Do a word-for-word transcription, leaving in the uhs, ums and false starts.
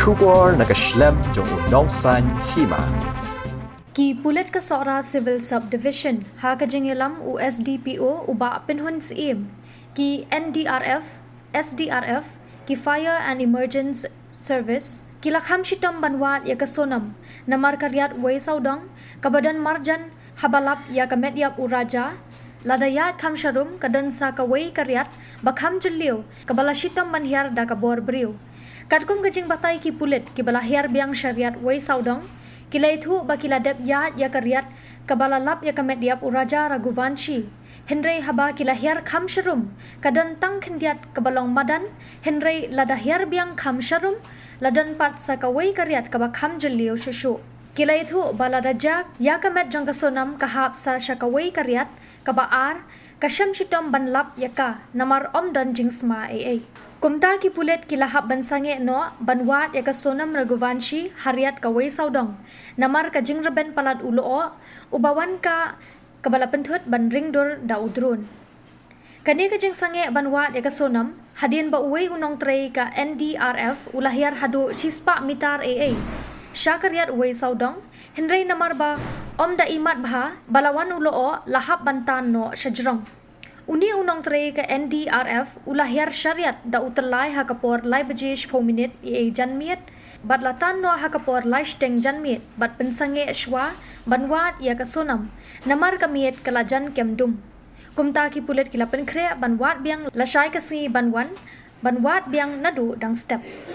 Khubor na ka shlem jong u Nongsaiñ Hima. Ki pulit ka Sohra Civil Subdivision, ha ka jingïalam u S D P O u Bah Pynhun Syiem, ki N D R F, S D R F, ki Fire and Emergency Service, ki la kham shitom ban wad ïa ka Sonam namar ka riat wei sawdong kaba don marjan haba lap ïa ka met ïap u Raja. Lada ïaid kham sharum, ka don sa kawei ka riat ba kham jylliew kaba la shitom ban hiar da ka bor briew. Katkum ka jingbatai ki pulit kiba la hiar biang sha riat wei sawdong, ki la ïathuh ba ki la dep ïaid ïa ka riat kaba la lap ïa ka met ïap u Raja Raghuvanshi. Hynrei haba ki la hiar kham sharum, ka don tang khyndiat kaba long madan, hynrei lada hiar biang kham sharum, la don pat sa kawei ka riat kaba kham jylliew shuh shuh. Ki la ïathuh ba lada jia ïa ka met jong ka Sonam ka hap sa sha kawei ka riat kaba ar, ka shem shitom ban lap ïa ka namar ym don jingsma ei ei. Kumta ki pulit ki la hap ban sangeh noh ban wad ïa ka Sonam Raghuvanshi ha riat kawei sawdong namar ka jingrben palat u lyoh uba wan ka kaba la pynthut ban ring dur da u drone. Kane ka jingsangeh ban wad ïa ka Sonam, hadien ba uwei u nongtrei ka N D R F u la hiar haduh shispah mitar ei ei sha ka riat wei sawdong, hynrei namar ba ym da imat bha ba la wan u lyoh, la hap ban tan noh sha jrong. Une u nongtrei ka N D R F u la hiar sha riat da u tyllai ha ka por lai baje shiphew minit ei ei janmiet, bad la tan noh ha ka por lai shiteng janmiet bad pynsangeh shuwa ban wad ïa ka Sonam namar ka miet ka la jan kem dum. Kumta ki pulit ki la pynkhreh ban wad biang lashai ka sngi ban wan, ban wad biang naduh dang step.